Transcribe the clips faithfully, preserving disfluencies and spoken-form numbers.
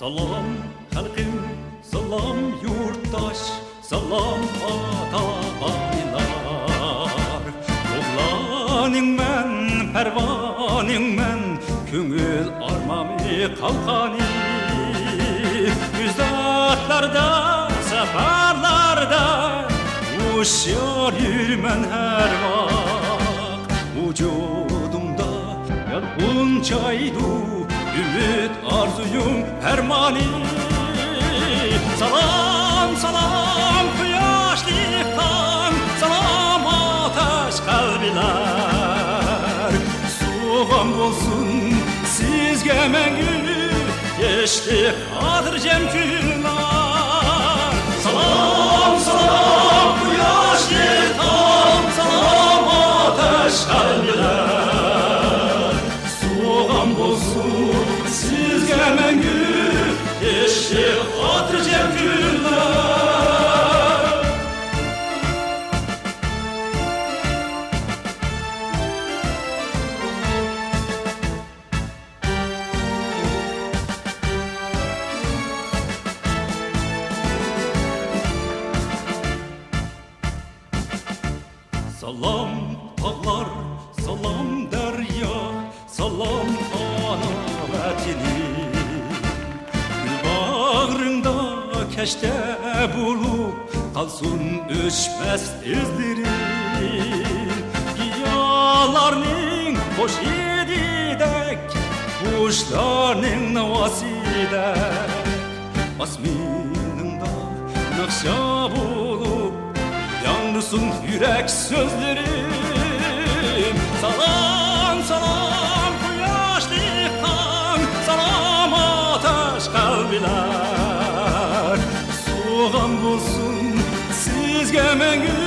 سالام خەلقىم، سالام يۇرتداش، سالام ئاتا-ئانىلار. ئوغلانىڭمەن، پەرۋانىڭمەن، كۆڭۈل ئارمامى قالقانى. ئۇزاقلاردا، سەپەرلەردە ھوشيار يۈرىمەن ھەر ۋاق. ۋۇجۇدۇمدا يالقۇنچايدۇ ئۈمىد، ئارزۇيۇم، پەرمانى. سالام، سالام، قۇياشلىق تاڭ، سالام، ئاتاش قەلبلەر. سوۋغام بولسۇن سىزگە مەڭگۈ، ياشلىق، خاتىرجەم كۈنلەر. سالام، سالام، قۇياشلىق تاڭ، سالام، ئاتاش قەلبلەر. سوۋغام بولسۇن سىزگە مەڭگۈ، ياشلىق، خاتىرجەم كۈنلەر. سالام تاغلار، سالام دەريا، سالام ئانا ۋەتىنىم. گۈل باغرىڭدا كەشتە بولۇپ، قالسۇن ئۆچمەس ئىزلىرىم. گىياھلارنىڭ خوش ھىدىدەك، قۇشلارنىڭ ناۋاسىدەك، ئاسمىنىڭدا ناخشا بولۇپ ياڭرىسۇن يۈرەك سۆزلىرىم. سالام، سالام، قۇياشلىق تاڭ، سالام، ئاتاش قەلبلەر. سوۋغام بولسۇن سىزگە مەڭگۈ،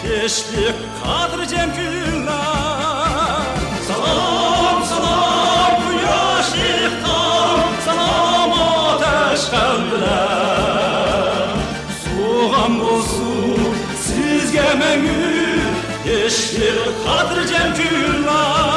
ياشلىق، خاتىرجەم كۈنلەر. سالام، سالام، قۇياشلىق تاڭ، سالام، ئاتاش قەلبلەر. سوۋغام بولسۇن سىزگە مەڭگۈ، ياشلىق، خاتىرجەم كۈنلەر.